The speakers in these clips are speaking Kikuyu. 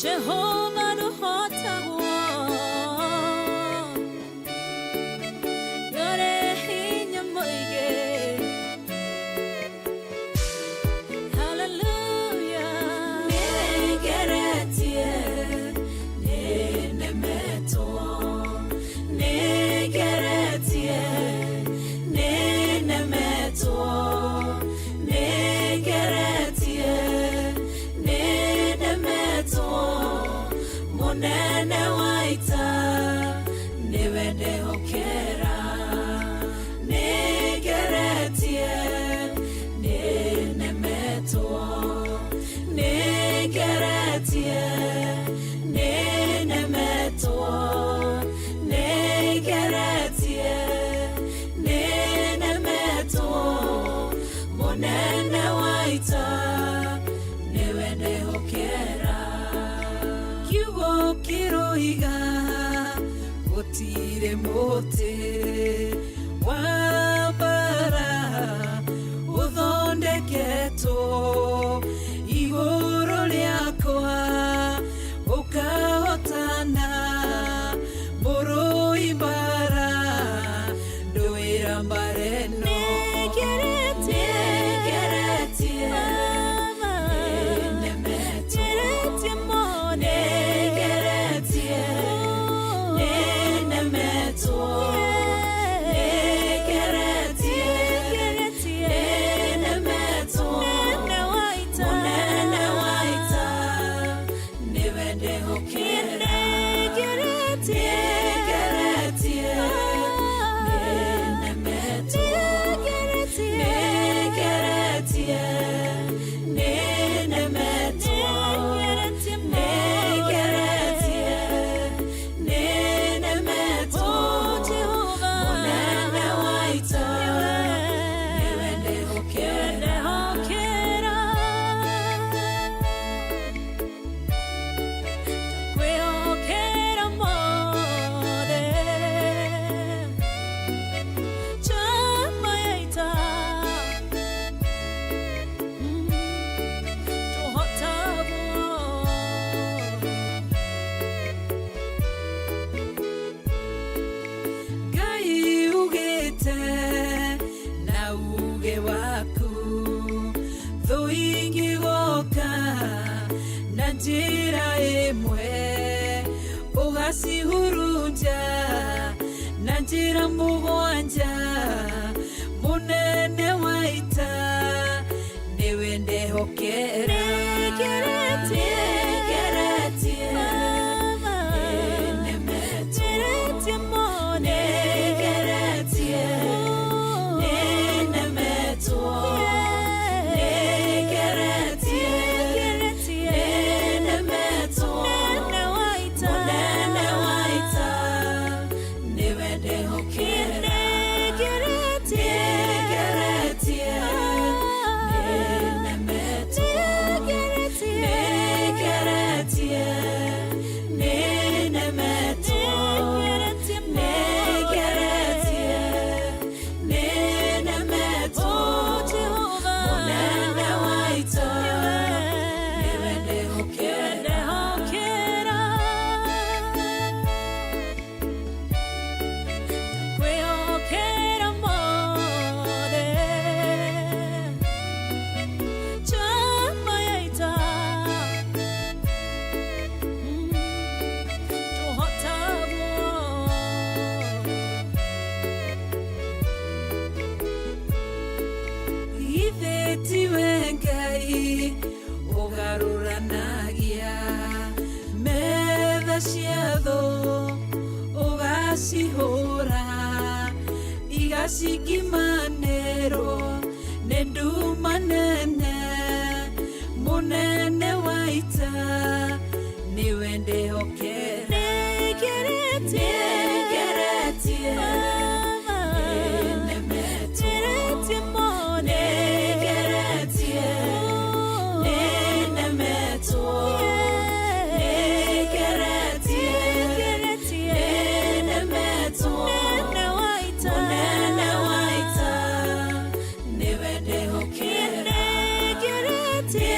Jehova ndũhotagwo, ndũrĩ hinya mũingĩ. Hallelujah. Nĩngeretie, nĩnemetwo, nĩngeretie, nĩnemetwo, nĩngeretie, nĩnemetwo, mũnene wa ita nĩwe ndehokera. Nĩngeretie, nĩnemetwo, nĩngeretie, nĩnemetwo, nĩngeretie, nĩnemetwo, mũnene wa ita nĩwe ndehokera. Kiugo kĩroiga gũtirĩ mũtĩ wa mbara ũthondeketwo igũrũ rĩakwa ũkahotana, mũrũi mbara ndũĩra mbara ĩno. Nĩngeretie, nĩnemetwo, nĩngeretie, nĩnemetwo, nĩngeretie, nĩnemetwo, mũnene wa ita nĩwe ndehokera. Nĩngeretie, nĩnemetwo, nĩngeretie, nĩnemetwo, nĩngeretie, nĩnemetwo, mũnene wa ita nĩwe ndehokera. Kwĩhokera mothe chama ya ita tũhotagwo. Ngai ugĩte na uge waku thũ ingĩgoka na njĩra ĩmwe, ũgacihurunja na njĩra mũgwanja. Mũnene wa ita nĩwe ndehokera. Nĩngeretie, nĩnemetwo, nĩngeretie, nĩnemetwo, nĩngeretie, nĩnemetwo, mũnene wa ita nĩwe ndehokera. Nĩngeretie, nĩnemetwo, nĩngeretie, nĩnemetwo, nĩngeretie, nĩnemetwo, mũnene wa ita nĩwe ndehokera. Kwĩhokera mothe chama ya ita tũhotagwo. Githĩ tiwe Ngai ũgarũranagia metha cia thũ, ũgacihũra igacingimanĩrwo nĩ nduma nene? Mũnene wa ita nĩwe ndehokera. Nĩngeretie, nĩnemetwo, nĩngeretie, nĩnemetwo, nĩngeretie, nĩnemetwo, mũnene wa ita nĩwe ndehokera. Nĩngeretie,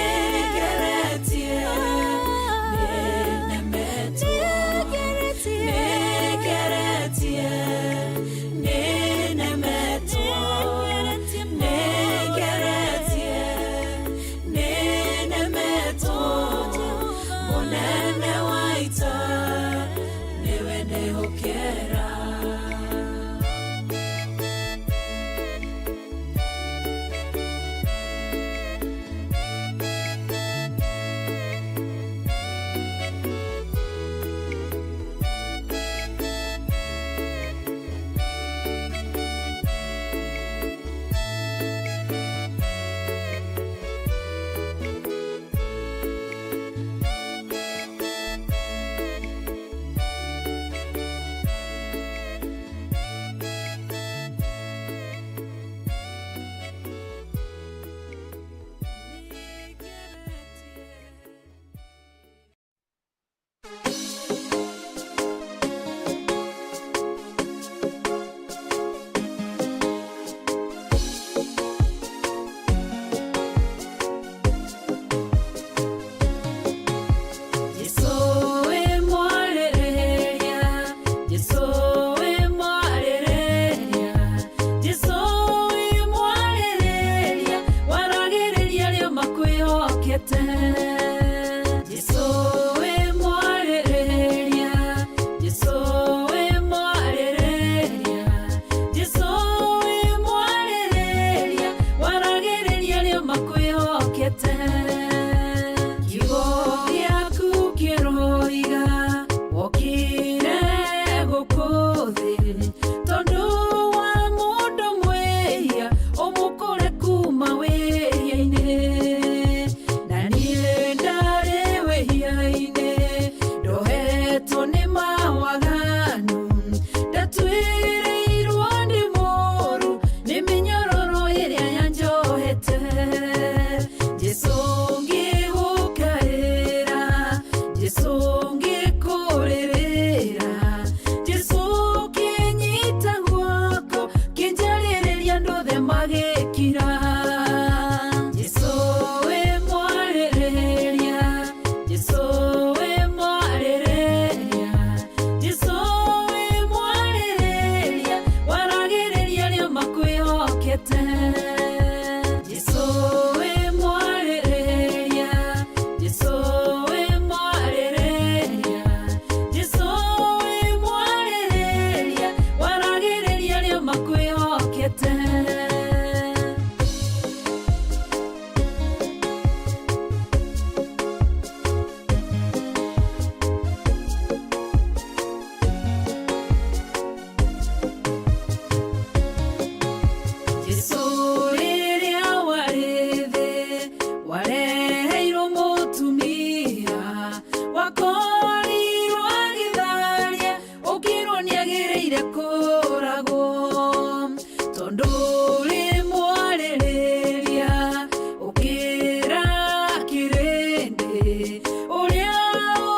Wakorirwo agĩtharia ũkĩrwo nĩagĩrĩire kũragwo tondũ ũrĩ mwarĩrĩria ũkĩra kĩrĩndĩ ũrĩa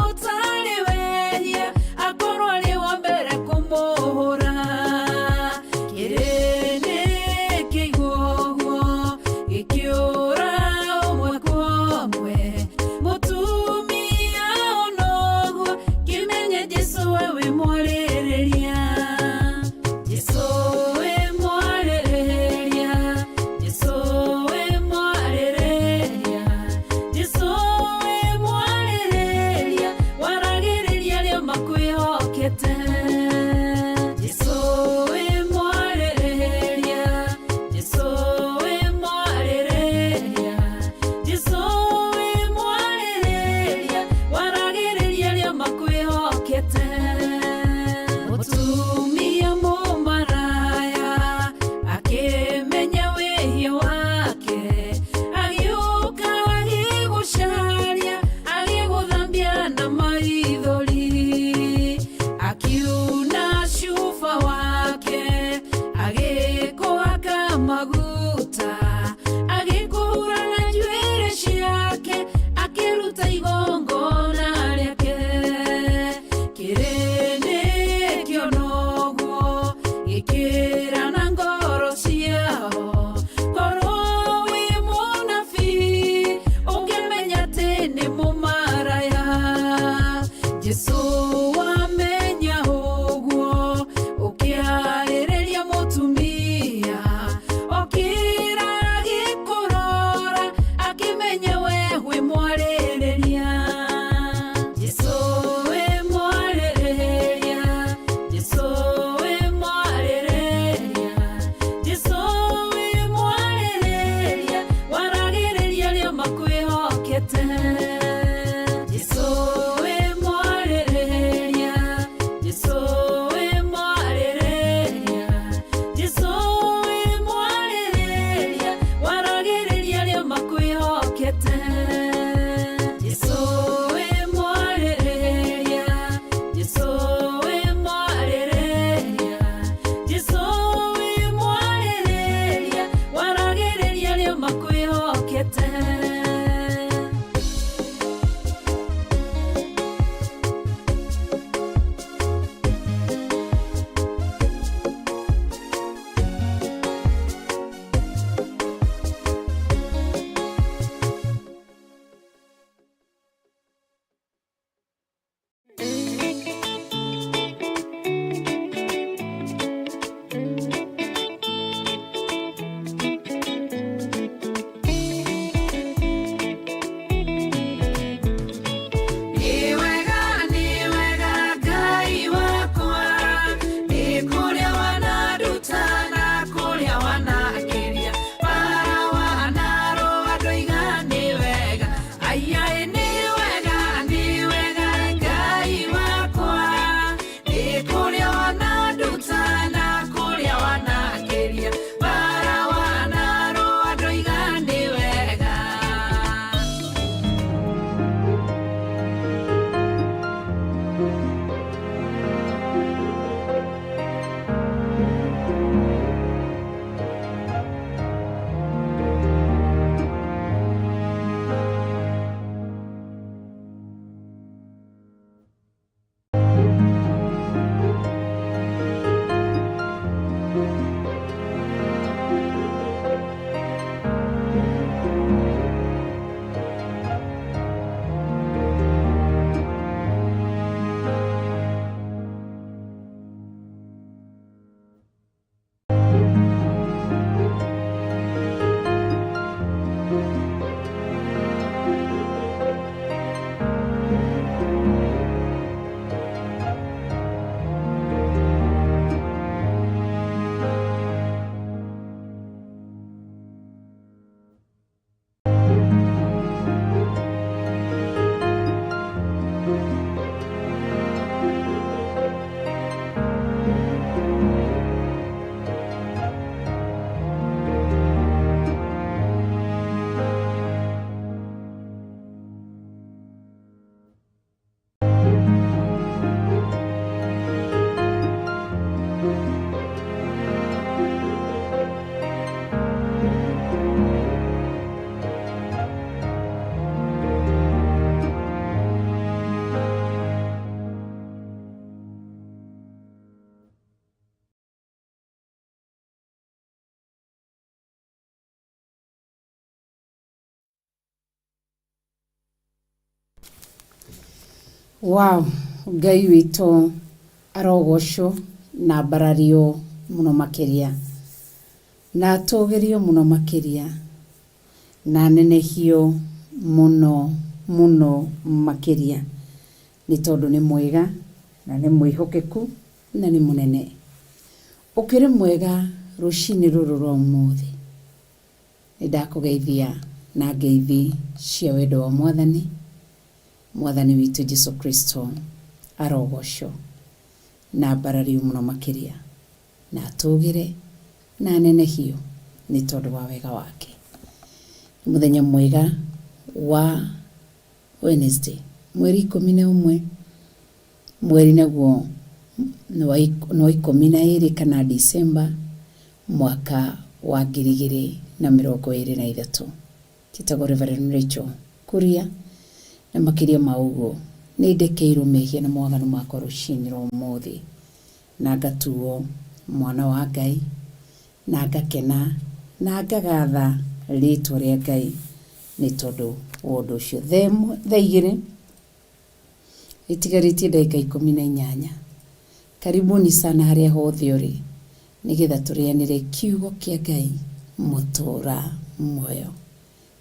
ũtarĩ wehia akorwo arĩ wa mbere kũmũhũra kĩrĩndĩ kĩigua ũguo gĩkĩũra ũmwe kwa ũmwe mũtumia onoguo kĩmenye Jesũ we wĩ mwarĩrĩria Jesũ wĩ mwarĩrĩria Jesũ wĩ mwarĩrĩria Jesũ wĩ mwarĩrĩria waragĩrĩria arĩa makwĩhokete Jesũ wĩ mwarĩrĩria Jesũ wĩ mwarĩrĩria Jesũ wĩ mwarĩrĩria waragĩrĩria arĩa makwĩhokete mũtumia mũmaraya akĩmenya wĩhia wake agĩũka agĩgũcaria agĩgũthambia na maithori akiuna cuba wake agĩkũhaka maguta agĩkũhura na njuĩrĩ ciake akĩruta igongona rĩake kĩrĩndĩ kĩona ũguo gĩkĩra na ngoro ciao korwo wĩ mũnabii ũngĩmenya atĩ nĩ mũmaraya Jesũ wamenya ũguo ũkĩarĩrĩria mũtumia okĩra agĩkũrora akĩmenya we wĩ mwarĩrĩria Jesũ wĩ mwarĩrĩria Jesũ wĩ mwarĩrĩria Jesũ wĩ mwarĩrĩria waragĩrĩria arĩa makwĩhokete Jesũ wĩ mwarĩrĩria Jesũ wĩ mwarĩrĩria Jesũ wĩ mwarĩrĩria waragĩrĩria arĩa makwĩhokete Jesũ wĩ mwarĩrĩria Jesũ wĩ mwarĩrĩria Jesũ wĩ mwarĩrĩria waragĩrĩria arĩa makwĩhokete. Nĩ wega Ngai wakwa nĩ kũrĩa wananduta na kũrĩa wanakĩria bara wanarũa ndoiga nĩ wega aiaĩ nĩ wega Ngai wakwa nĩ kũrĩa wananduta na kũrĩa wanakĩria bara wanarũa ndoiga nĩ wega. Wow, Ngai witũ arogocwo na ambarario mũno makĩria, na atũgĩrio mũno makĩria, na anenehio mũno mũno makĩria, nĩ tondũ nĩ mwega na nĩ mwĩhokeku na nĩ mũnene. Ũkĩrĩ mwega rũcinĩ rũrũ rwa ũmũthĩ, nĩ ndakũgeithia na ngeithi cia wendo wa Mwathani. Mwathani witũ Jesu Kristo arogocwo na ambarario mũno makĩria, na atũgĩre na anenehio nĩ tondũ wa wega wake. Nĩ mũthenya mwega wa Wednesday, mweri 11, mweri naguo nĩ wa 12 kana December mwaka wa 2023. Njĩtagwo Reverend Rachel Kuria, na makĩria ma ũguo nĩ ndekeirwo mehia na mawaganu makwa rũcinĩ rwa ũmũthĩ, na ngatuo mwana wa Ngai, na ngakena na ngagatha rĩtwa rĩa Ngai nĩ tondũ wa ũndũ ũcio. Thaa 2 ĩtigarĩtie ndagĩka 18. Karibuni sana harĩa hothe ũrĩ, nĩgetha tũrĩanĩre kiugo kĩa Ngai mũtũra muoyo.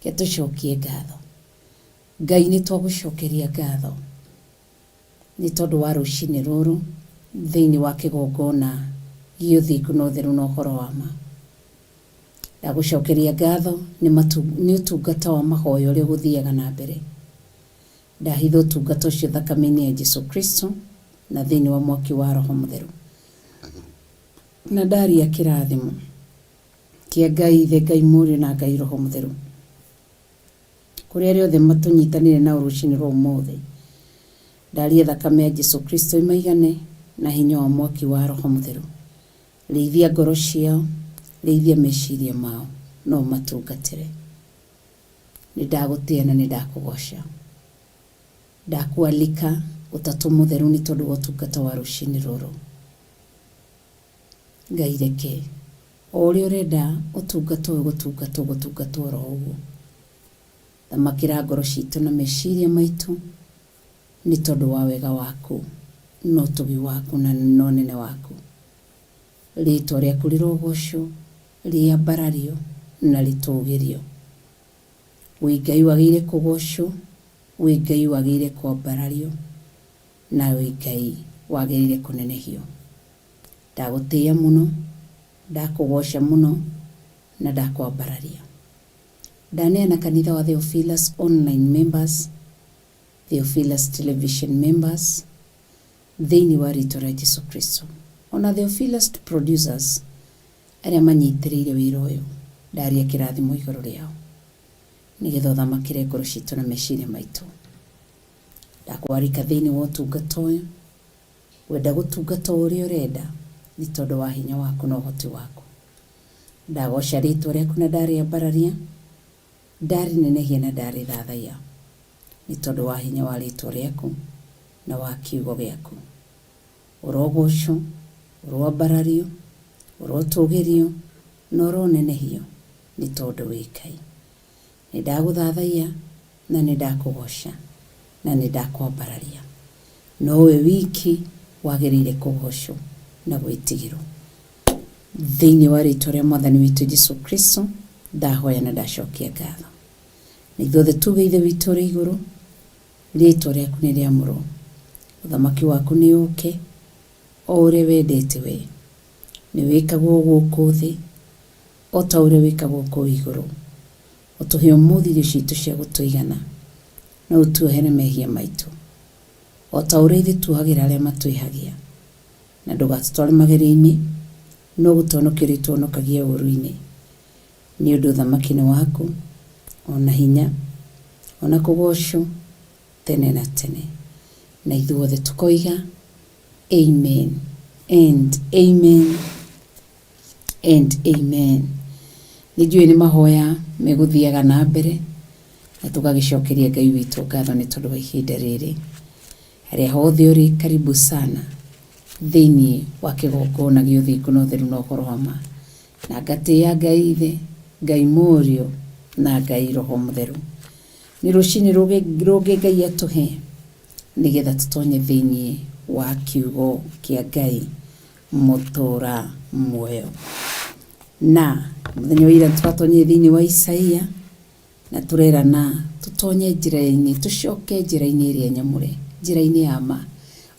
Reke tũcokie ngatho. Ngai nĩ twagũcokeria ngatho nĩ tondũ wa rũcinĩ rũrũ thĩinĩ wa kĩgongona gĩa ũthingu na ũtheru na ũhoro wa ma. Ndagũcokeria ngatho nĩ ũtungata wa mahoya ũrĩa ũgũthiaga na mbere. Ndahitha ũtungata ũcio thakame-inĩ ya Jesu Kristo na thĩinĩ wa mwaki wa Roho Mũtheru. Na ndaria kĩrathimo kĩa Ngai Ithe, Ngai Mũriũ na Ngai Roho Mũtheru. Kũrĩ arĩa othe matũnyitanĩire nao rũcinĩ rwa ũmũthĩ, ndaria thakame ya Jesu Kristo ĩmaigane na hinya wa mwaki wa Roho Mũtheru. Rĩithia ngoro ciao, rĩithia meciria mao, no ũmatungatĩre. Nĩ ndagũtĩa na nĩ ndakũgoca. Ndakualika Ũtatũ Mũtheru nĩ tondũ wa ũtungata wa rũcinĩ rũrũ. Ngai reke o ũrĩa ũrenda ũtungata ũyũ gũtungatwo gũtungatwo oro ũguo. Thamakĩra ngoro citũ na meciria maitũ nĩ tondũ wa wega waku na ũtugi waku na ũnene waku. Rĩtwa rĩaku rĩrogocwo, rĩambarario na rĩtũgĩrio. Wĩ Ngai wagĩrĩire kũgocwo, wĩ Ngai wagĩrĩire kwambarario, na wĩ Ngai wagĩrĩire kũnenehio. Ndagũtĩĩa mũno, ndakũgoca mũno, na ndakwambararia. Ndaneana kanitha wa Theophilus Online Members, Theophilus Television Members, thĩinĩ wa rĩtwa rĩa Jesu Kristo. Ona Theophilus Producers, arĩa manyitĩrĩire wĩra ũyũ, ndaria kĩrathimo igũrũ rĩao, nĩgetha ũthamakĩre ngoro citũ na meciria maitũ. Ndakwarika thĩinĩ wa ũtungata ũyũ, wenda gũtungata o ũrĩa ũrenda, nĩ tondũ wa hinya waku na ũhoti waku. Ndagoca rĩtwa rĩaku na ndarĩambararia, ndarĩnenehia na ndarĩthathaiya, nĩ tondũ wa hinya wa rĩtwa rĩaku na wa kiugo gĩaku. Ũrogocwo, ũroambarario, ũrotũgĩrio na ũronenehio nĩ tondũ wĩ Ngai. Nĩ ndagũthathaiya na nĩ ndakũgoca na nĩ ndakwambararia. Nowe wiki wagĩrĩire kũgocwo na gwĩtigĩrwo. Thĩinĩ wa rĩtwa rĩa Mwathani witũ Jesu Kristo ndahoya na ndacokia ngatho. Na ithuothe tuge Ithe witũ ũrĩ igũrũ, rĩtwa rĩaku nĩ rĩamũrwo, ũthamaki waku nĩ ũke, o ũrĩa wendete we, nĩ wĩkagwo gũkũ thĩ o ta ũrĩa wĩkagwo kũu igũrũ. Ũtũhe ũmũthĩ irio citũ cia gũtũigana, na ũtuohere mehia maitũ, o ta ũrĩa ithuĩ tuohagĩra arĩa matwĩhagia. Na ndũgatũtware magerio-inĩ, no gũtũhonokia ũrĩtũhonokagia ũũru-inĩ. Nĩ ũndũ ũthamaki nĩ waku, o na hinya, o na kũgocwo tene na tene. Na ithuothe tũkoiga amen and amen and amen. Nĩ njũĩ nĩ mahoya megũthiaga na mbere, na tũgagĩcokeria Ngai witũ ngatho nĩ tondũ wa ihinda rĩrĩ. Harĩa hothe ũrĩ, karibu sana thĩinĩ wa kĩgongona gĩa ũthingu na ũtheru na ũhoro wa ma. Na ngatĩĩa Ngai Ithe, Ngai Mũriũ na Ngai Roho Mũtheru. Nĩ rũcinĩ rũngĩ Ngai atũhe. Nĩgetha tũtonye thĩinĩ wa kiugo kĩa Ngai mũtũra muoyo. Na mũthenya wa ira twatonyire thĩinĩ wa Isaia na tũrerana tũtonye njĩra-inĩ, tũcoke njĩra-inĩ ĩrĩa nyamũre, njĩra-inĩ ya ma,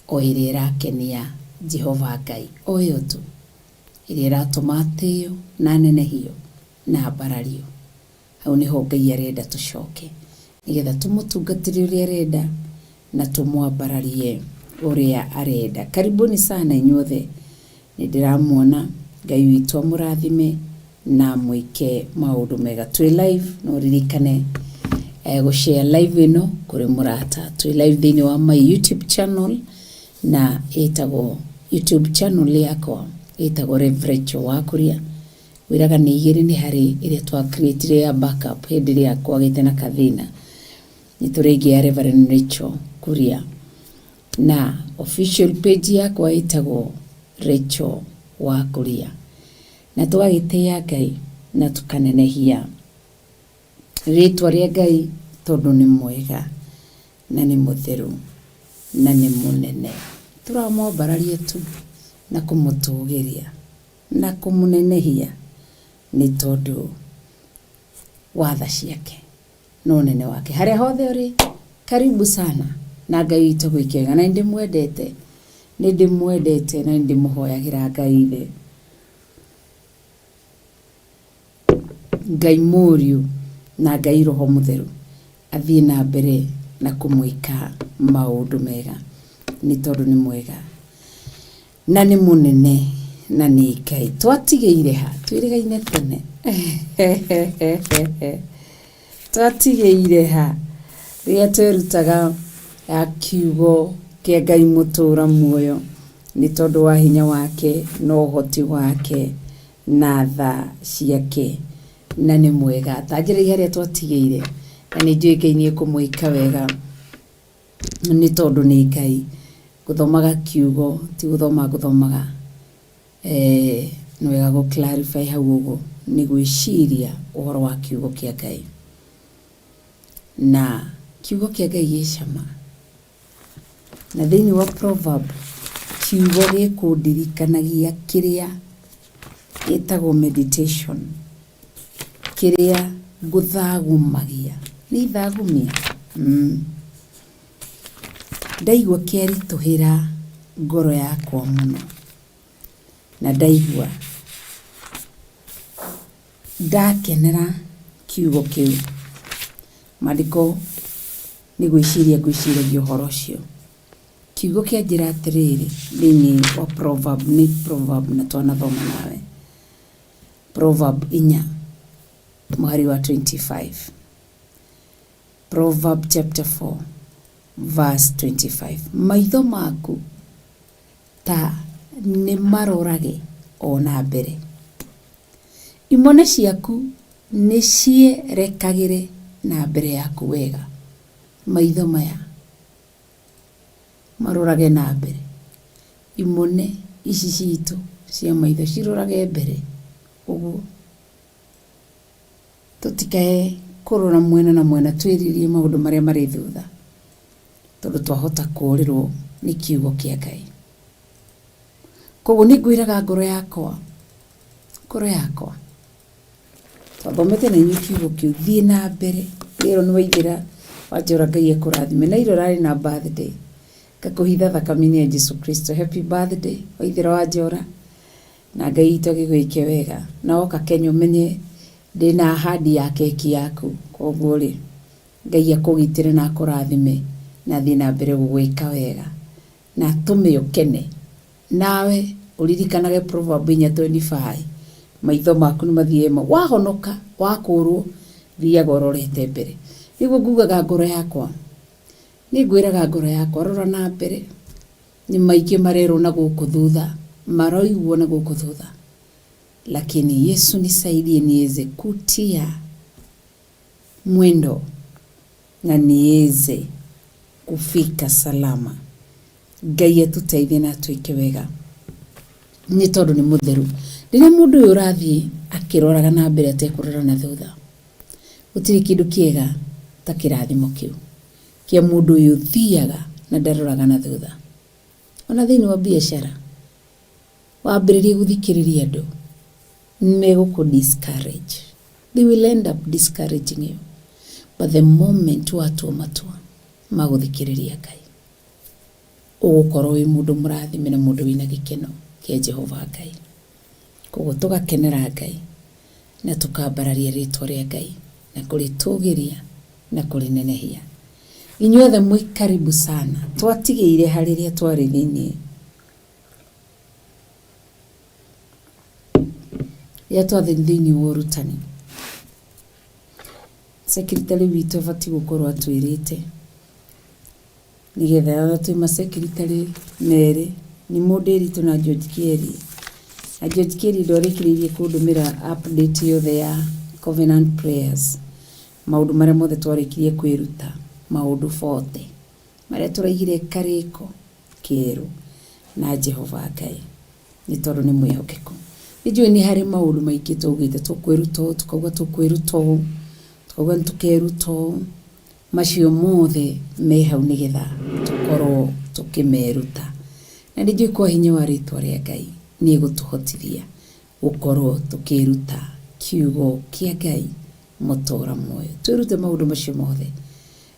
o ĩrĩa ĩrakenia Jehova Ngai, o ĩyo tu, ĩrĩa ĩratũma atĩo na anenehio na ambarario. Hau nĩho Ngai arenda tũcoke, nĩgetha tũmũtungatĩre ũrĩa arenda na tũmwambararie ũrĩa arenda. Karibuni sana inyuothe, nĩ ndĩramuona. Ngai witũ amũrathime na amwĩke maũndũ mega. Twĩ live, no ũririkane gũshare live ĩno kũrĩ mũrata. Twĩ live thĩinĩ wa my YouTube channel na ĩtagwo YouTube channel yakwa ĩtagwo Rev Rachel Wakuria. Wĩraga nĩ igĩrĩ, nĩ harĩ ĩrĩa twa create ya backup hĩndĩ ĩrĩa kwagĩte na kathĩna. Nĩ tũrĩ ĩngĩ ya Reverend Rachel Kuria, na official page yakwa ĩtagwo Rachel Wakuria. Na tũgagĩtĩĩa Ngai na tũkanenehia rĩtwa rĩa Ngai tondũ nĩ mwega na nĩ mũtheru na nĩ mũnene. Tũramwambararia tu na kũmũtũgĩria na kũmũnenehia nĩ tondũ wa tha ciake na ũnene wake. Harĩa hothe ũrĩ, karibu sana na Ngai witũ gwĩke wega. Na nĩ ndĩmwendete, nĩ ndĩmwendete na nĩ ndĩmũhoyagĩra Ngai ithe, Ngai Mũriũ na Ngai Roho Mũtheru athiĩ na mbere na kũmwĩka maũndũ mega nĩ tondũ nĩ mwega na nĩ mũnene na nĩ Ngai. Twatigĩire ha? Twĩrĩgaine tene. Twatigĩire ha? Rĩrĩa twerutaga ya kiugo kĩa Ngai mũtũra muoyo nĩ tondũ wa hinya wake na ũhoti wake na tha ciake na nĩ mwega. Ta njĩra harĩa twatigĩire, na nĩ njũĩ Ngai nĩ ekũmwĩka wega nĩ tondũ nĩ Ngai. Gũthomaga kiugo ti gũthoma ngũthomaga, nĩ wega gũ clarify hau ũguo, nĩ gwĩciria ũhoro wa kiugo kĩa Ngai. Na kiugo kĩa Ngai gĩ cama. Na thĩinĩ wa proverb kiugo gĩkũndirikanagia kĩrĩa gĩtagwo meditation, kĩrĩa ngũthagumagia. Nĩ ithagumia? Ndaigua kĩaritũhĩra ngoro yakwa mũno na ndaigua ndakenera kiugo kĩu. Maandĩko nĩ gwĩciria ngwĩciragia ũhoro ũcio. Kiugo kĩanjĩra atĩrĩrĩ thĩinĩ wa proverb, nĩ proverb na twanathoma nawe. Proverb 4 mũhari wa 25. Proverb chapter 4 verse 25. Maitho maku ta nĩ marorage o na mbere. Imone ciaku nĩ cierekagĩre na mbere yaku wega. Maitho maya marorage na mbere. Imone ici citũ cia maitho cirorage mbere ũguo. Tũtikae kũrora mwena na mwena twĩririe maũndũ marĩa marĩ thutha tondũ twahota kũrĩrwo nĩ kiugo kĩa Ngai. Koguo nĩ ngwĩraga ngoro yakwa, ngoro yakwa, twathomete na inyuĩ kiugo kĩu, thiĩ na mbere. Rĩrĩ nĩ waithĩra wanjora Ngai akũrathime. Na ira ũrarĩ na birthday, ngakũhitha thakame-inĩ ya Jesu Kristo. Happy birthday waithĩra wanjora, na Ngai witũ agĩgwĩke wega. Na woka Kenya ũmenye ndĩna ahadi ya keki yaku. Koguo rĩ, Ngai akũgitĩre na akũrathime na athiĩ na mbere gũgwĩka wega na atũme ũkene. Nawe ũririkanage Proverb 4:25, maitho maku nĩ mathiĩ wahonoka, wakũrwo, thiaga ũrorete mbere. Nĩguo ngugaga ngoro yakwa, nĩ ngwĩraga ngoro yakwa rora na mbere, nĩ maingĩ marerwo na gũkũ thutha, maroigwo na gũkũ thutha. Lakini Yesu nisaidie niweze kutia mwendo na niweze kufika salama. Ngai atũteithie na atwĩke wega nĩ tondũ nĩ mũtheru. Rĩrĩa mũndũ ũyũ ũrathiĩ akĩroraga na mbere atekũrora na thutha, gũtirĩ kĩndũ kĩega ta kĩrathimo kĩu kĩa mũndũ ũyũ ũthiaga na ndaroraga na thutha. Ona thĩinĩ wa biacara wambĩrĩrie gũthikĩrĩria andũ megũkũ discourage, they will end up discouraging you. But the moment watua matua ma gũthikĩrĩria Ngai, ũgũkorwo wĩ mũndũ mũrathime na mũndũ wĩna gĩkeno kĩa Jehova Ngai. Koguo tũgakenera Ngai na tũkambararia rĩtwa rĩa Ngai na kũrĩtũgĩria na kũrĩnenehia. Inyuothe mwĩ karibu sana. Twatigĩire harĩrĩa twarĩ thĩinĩ rĩrĩa twarĩ thĩinĩ wa ũrutani. Secretary witũ abatiĩ gũkorwo atwĩrĩte nĩgetha ona twĩ ma secretary merĩ, nĩ Mũndĩritũ na George Kĩerie. Na George Kĩerie ndwarĩkĩrĩirie kũndũmĩra update yothe ya Covenant Prayers, maũndũ marĩa mothe twarĩkirie kwĩruta, maũndũ 40 marĩa tũraigire karĩko kerũ na Jehova Ngai, nĩ tondũ nĩ mwĩhokeku. Nĩ njũĩ nĩ harĩ maũndũ maingĩ twaugĩte tũkwĩruta ũũ, tũkauga tũkwĩruta ũũ, tũkauga nĩ tũkeruta ũũ. Macio mothe me hau nĩgetha tũkorwo tũkĩmeruta. Na nĩ njũĩ kwa hinya wa rĩtwa rĩa Ngai nĩ egũtũhotithia gũkorwo tũkĩruta kiugo kĩa Ngai mũtũra muoyo. Twĩrute maũndũ macio mothe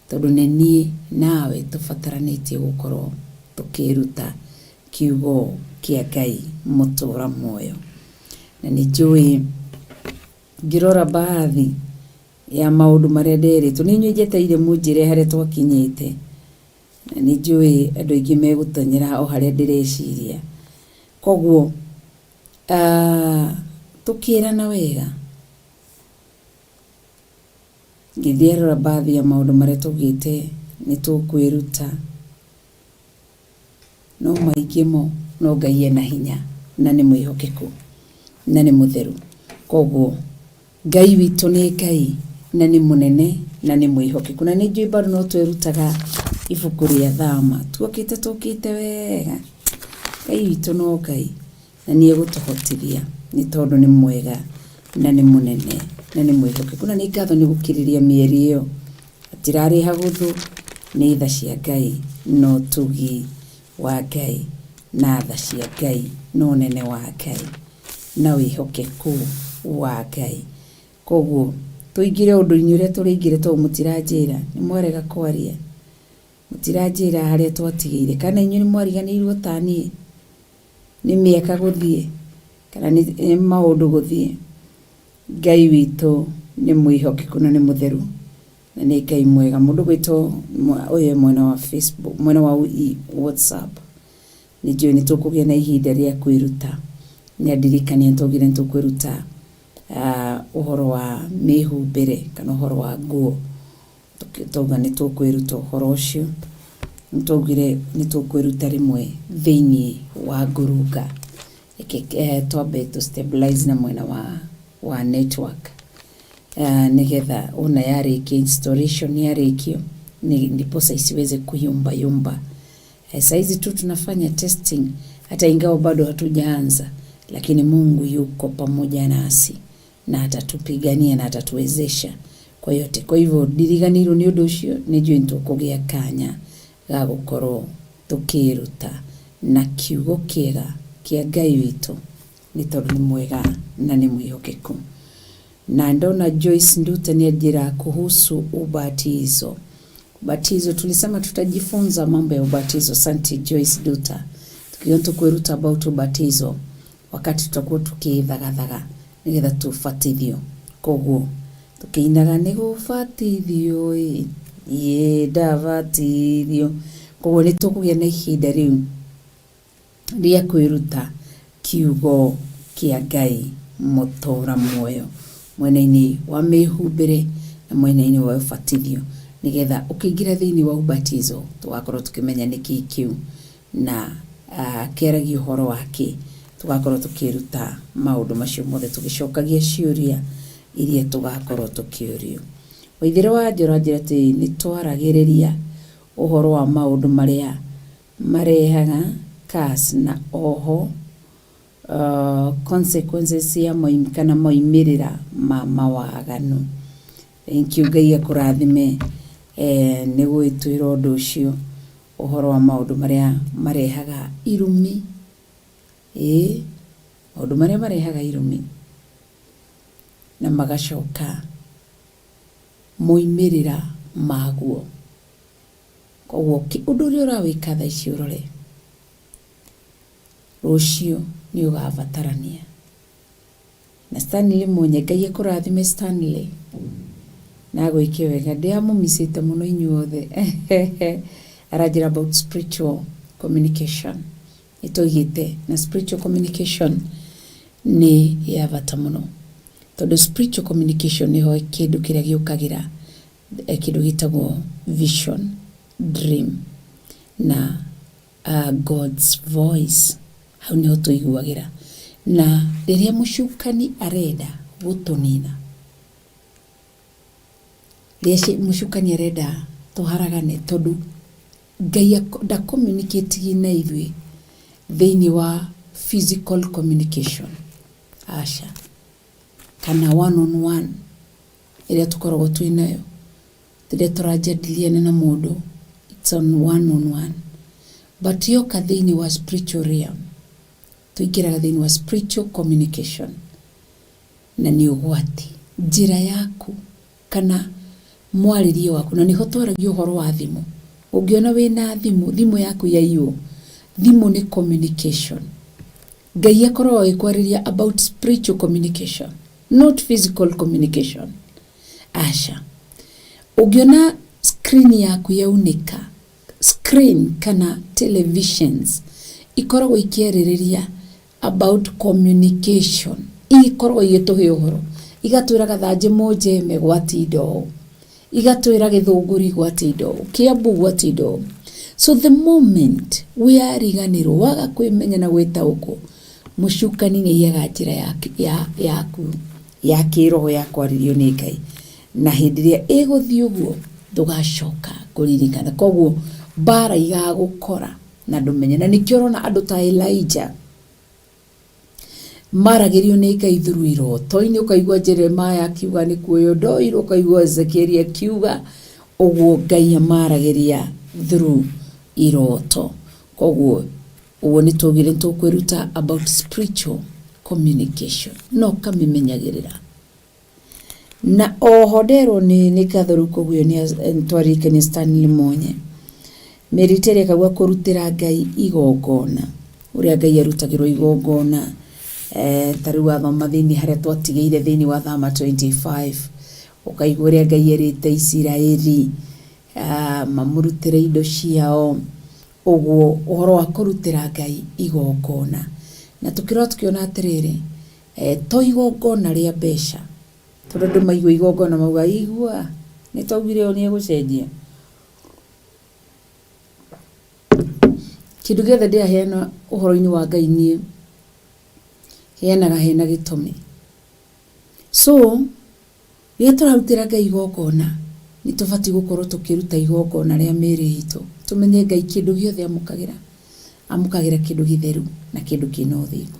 tondũ nĩ niĩ nawe tũbataranĩtie gũkorwo tũkĩruta kiugo kĩa Ngai mũtũra muoyo. Na nĩ njũĩ ngĩrora baadhi ya maũndũ marĩa nderĩtwo, nĩ inyuĩ njetereire mũnjĩre harĩa twakinyĩte. Na nĩ njũĩ andũ aingĩ megũtonyera o harĩa ndĩreciria. Koguo tũkĩrana wega, ngĩthiĩ rora baadhi ya maũndũ marĩa twaugĩte nĩ tũkwĩruta, no maingĩ mo no Ngai ena hinya na nĩ mwĩhokeku na nĩ mũtheru. Koguo Ngai witũ nĩ Ngai na nĩ mũnene na nĩ mwĩhokeku. Na nĩ njũĩ bado no twerutaga ibuku rĩa Thama. Tuokĩte tũkĩte wega. Ngai witũ no Ngai na nĩ egũtũhotithia nĩ tondũ nĩ mwega na nĩ mũnene na nĩ mwĩhokeku. Na nĩ ngatho nĩ gũkirĩrĩria mĩeri ĩyo. Hatirarĩ hahũthũ, nĩ tha cia Ngai na ũtugi wa Ngai na tha cia Ngai na ũnene wa Ngai na wĩhokeku wa Ngai. Koguo tũingĩre ũndũ-inĩ ũrĩa tũrĩingĩre tondũ mũtiranjĩra, nĩ mwarega kwaria, mũtiranjĩra harĩa twatigĩire. Kana inyuĩ nĩ mwariganĩirwo ta niĩ nĩ mĩaka gũthiĩ kana nĩ maũndũ gũthiĩ. Ngai witũ nĩ mwĩhokeku na nĩ mũtheru na nĩ Ngai mwega. Mũndũ gwĩtwo ũyũ e mwena wa Facebook, mwena wa WhatsApp, nĩ njũĩ nĩ tũkũgĩa na ihinda rĩa kwĩruta. Nĩ andirikania twaugire nĩ tũkwĩruta ũhoro wa mĩhumbĩre kana ũhoro wa nguo. Twauga nĩ tũkwĩruta ũhoro ũcio. Nĩ twaugire nĩ tũkwĩruta rĩmwe thĩinĩ wa ngurunga. Reke twambe tũ stabilize na mwena wa network nĩgetha ona yarĩkia installation yarĩkio ndiposa isiweze kuyumba yumba. Saizi tu tunafanya testing hata ingawa bado hatujaanza, lakini Mungu yuko pamoja nasi na atatupigania na atatuwezesha kwa yote. Kwa hivyo ndiriganĩirwo nĩ ũndũ ũcio, nĩ njũĩ nĩ tũkũgĩa kanya ga gũkorwo tũkĩĩruta na kiugo kĩega kĩa Ngai witũ nĩ tondũ nĩ mwega na nĩ mwĩhokeku. Na ndona Joyce Nduta nĩ anjĩra kuhusu ubatizo. Ubatizo tulisema tutajifunza mambo ya ubatizo. Asante Joyce Nduta. Tukiwa tukwĩruta about ubatizo wakati tutakuwa tukĩthagathaga nĩgetha tũbatithio. Koguo tũkĩinaga nĩ gũbatithio ĩ, niĩ ndabatithio. Koguo nĩ tũkũgĩa na ihinda rĩu rĩa kwĩruta kiugo kĩa Ngai mũtũra muoyo mwena-inĩ wa mĩhumbĩre na mwena-inĩ wa ũbatithio nĩgetha ũkĩingĩra thĩinĩ wa ubatizo tũgakorwo tũkĩmenya nĩkĩ kĩu na kĩaragia ũhoro wa kĩ. Tũgakorwo tũkĩruta maũndũ macio mothe tũgĩcokagia ciũria iria tũgakorwo tũkĩũrio. Waithĩra wa Njora anjĩra atĩ nĩ twaragĩrĩria ũhoro wa maũndũ marĩa marehaga curse na oho consequences cia kana moimĩrĩra ma mawaganu. Thank you Ngai akũrathime nĩ gwĩtwĩra ũndũ ũcio. Ũhoro wa maũndũ marĩa marehaga irumi, ĩĩ, maũndũ marĩa marehaga irumi na magacoka moimĩrĩra maguo. Koguo ũndũ ũrĩa ũrawĩka thaa ici ũrore, rũciũ nĩ ũgabatarania. Na Stanley Munye, Ngai akũrathime Stanley na agwĩke wega. Ndĩamũmicĩte mũno inyuothe. Aranjĩra about spiritual communication. Nĩtwaigĩte na spiritual communication nĩ ya bata mũno tondũ spiritual communication nĩho kĩndũ kĩrĩa gĩũkagĩra kĩndũ gĩtagwo vision, dream na God's voice. Hau nĩho tũiguagĩra. Na rĩrĩa mũcukani arenda gũtũnina, rĩrĩa mũcukani arenda tũharagane tondũ Ngai nda communicate na ithuĩ thĩinĩ wa physical communication, aca, kana one on one ĩrĩa tũkoragwo twĩ nayo rĩrĩa tũrajadiliana na mũndũ, it's on one on one. But yoka thĩinĩ wa spiritual realm, tũingĩraga thĩinĩ wa spiritual communication na nĩ ũgwati. Njĩra yaku kana mwarĩrie waku, na nĩho twaragia ũhoro wa thimũ. Ũngĩona wĩna thimũ, thimũ yaku yaiywo, thimũ nĩ communication. Ngai akoragwo agĩkwarĩria about spiritual communication, not physical communication. Aca. Ũngĩona screen yaku yaunĩka, screen kana televisions ikoragwo ikĩarĩrĩria about communication, ikoragwo igĩtũhe ũhoro, igatwĩra Gathanjĩ Mũnjeme gwatinda ũũ, igatwĩra Gĩthũngũri gwatinda ũũ, Kiambu gwatinda ũũ. So the moment wĩariganĩrwo, waga kwĩmenya na gwĩtaũkwo, mũcukani nĩ aiyaga njĩra yaku ya kĩroho ya kwarĩrio nĩ Ngai, na hĩndĩ ĩrĩa ĩgũthiĩ ũguo ndũgacoka kũririkana. Koguo mbara igagũkora na ndũmenye. Na nĩkĩo ũrona andũ ta Elijah maragĩrio nĩ Ngai through iroto-inĩ, ũkaigua Jeremiah akiuga nĩ kuoywo ndoirwo, ũkaigua Ezekiel akiuga ũguo. Ngai amaragĩria through iroto. Koguo ũguo nĩ twaugire nĩ tũkwĩruta about spiritual communication no ũkamĩmenyagĩrĩra. Na oho nderwo nĩ ngatho rĩu, koguo nĩ twaririkania Stanley Monye Mary akauga kũrutĩra Ngai igongona, ũrĩa Ngai arutagĩrwo igongona, ta rĩu wathoma thĩinĩ harĩa twatigĩire thĩinĩ wa Thama 25, ũkaigua ũrĩa Ngai erĩte Isiraeli mamũrutĩre indo ciao, ũguo ũhoro wa kũrutĩra Ngai igongona. Na tũkĩrora tũkĩona atĩrĩrĩ, to igongona rĩa mbeca, tondũ andũ maigua igongona mauga igua nĩ twaugire ũyũ nĩ egũcenjia kĩndũ gĩothe. Ndĩraheana ũhoro-inĩ wa Ngai, niĩ heanaga hena gĩtũmi. So rĩrĩa tũrarutĩra Ngai igongona, nĩ tũbatiĩ gũkorwo tũkĩruta igongona rĩa mĩĩrĩ itũ, tũmenye Ngai kĩndũ gĩothe amũkagĩra, amũkagĩra kĩndũ gĩtheru na kĩndũ kĩna ũthingu.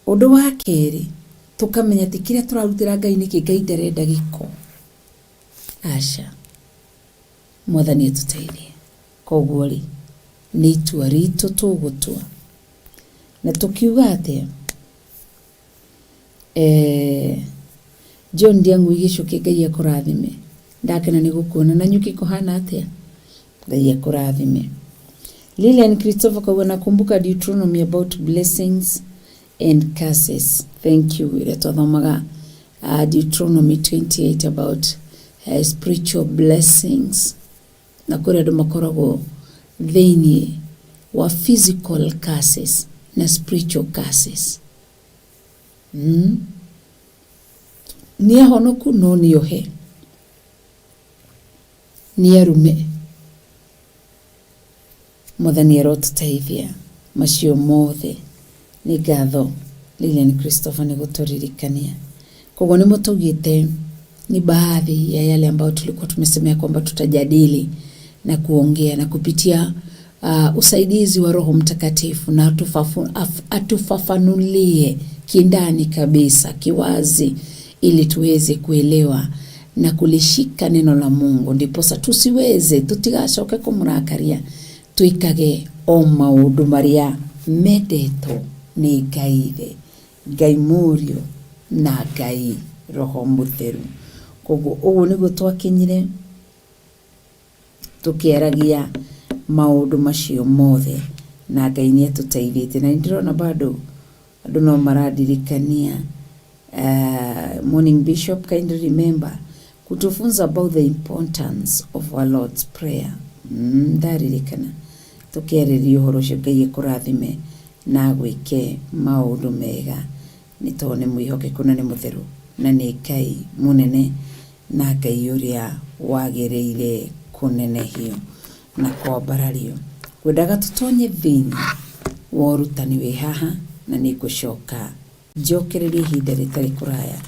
Ũndũ wa kerĩ, tũkamenya atĩ kĩrĩa tũrarutĩra Ngai nĩkĩ. Ngai ndarenda gĩko, aca. Mwathani atũteithie. Koguo rĩ, nĩ itua ritũ tũgũtua na tũkiuga atĩa? John Ndiang'ui Gĩcũkĩ, Ngai akũrathime, ndakena nĩ gũkuona. Na nyuki kũhana atĩa? Ngai akũrathime. Lilian Christopher kauga, "Nakumbuka Deuteronomy about blessings and curses." Thank you. Ĩrĩa twathomaga Deuteronomy 28 about spiritual blessings, na kũrĩ andũ makoragwo thĩinĩ wa physical curses na spiritual curses. Nĩ ahonoku no nĩ ohe, nĩ arume. Mwathani arotũteithia macio mothe. Nĩ ngatho Lilian Christopher nĩ gũtũririkania. Koguo nĩ mũtũgĩte ni baadhi ya yale ambayo tulikuwa tumesemea kwamba tutajadili na kuongea na kupitia usaidizi wa Roho Mtakatifu na atufafanulie kindani kabisa kiwazi ili tuweze kuelewa. Na kulishika neno la Mungu ndiposa tusiweze tutigacoke kumurakaria twikage o maundu maria mendetwo ni Ngai Ithe, Ngai Mũriũ na Ngai Roho Mũtheru. Koguo ũguo nĩguo twakinyire tukiaragia maundu macio mothe na Ngai nĩ atũteithĩtie na nĩndĩrona bado andũ no marandirikania. Morning Bishop, kindly remember kutufunza about the importance of our Lord's Prayer. Ndaririkana tukiarĩrĩria ũhoro ũcio. Ngai akũrathime na agwĩke maũndũ mega nĩ tondũ nĩ mwĩhokeku na nĩ mũtheru na nĩ Ngai mũnene na Ngai ũrĩa wagĩrĩire kũnenehio na kwambarario. Ngwendaga tũtonye thĩinĩ wa ũrutani wĩ haha na nĩ ngũcoka njokererie ihinda rĩtarĩ kũraya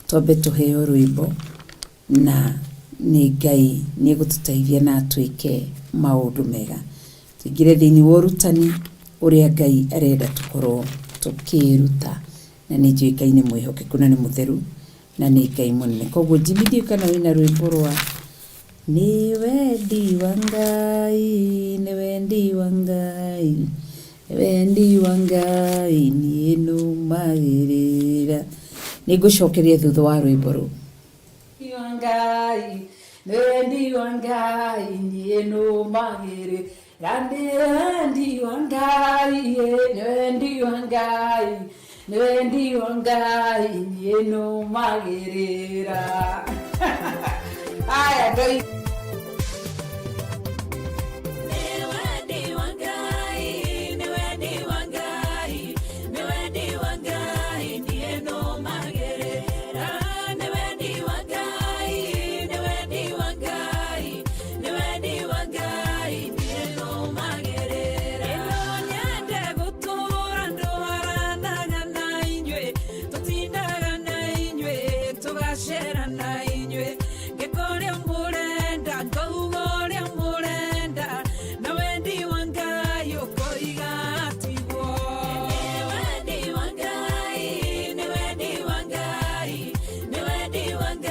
twambe tũheo rwĩmbo na nĩ Ngai nĩ egũtũteithia na atwĩke maũndũ mega tũingĩre thĩinĩ wa ũrutani ũrĩa Ngai arenda tũkorwo tũkĩruta na nĩ njũĩ Ngai nĩ mwĩhokeku na nĩ mũtheru na nĩ Ngai mũnene. Koguo Jimmy, ndiũĩ kana wĩna rwĩmbo rwa nĩ wendi wa Ngai, nĩ wendi wa Ngai, nĩ wendi wa Ngai niĩ nũmagĩrĩra. Nĩ ngũcokeria thutha wa rwĩmbo rũu. Wa Ngai, nĩ wendi wa Ngai niĩ nũmagĩrĩra, nĩ wendi wa Ngai, nĩ wendi wa Ngai, nĩ wendi wa Ngai niĩ nũmagĩrĩra. Aya Ngai.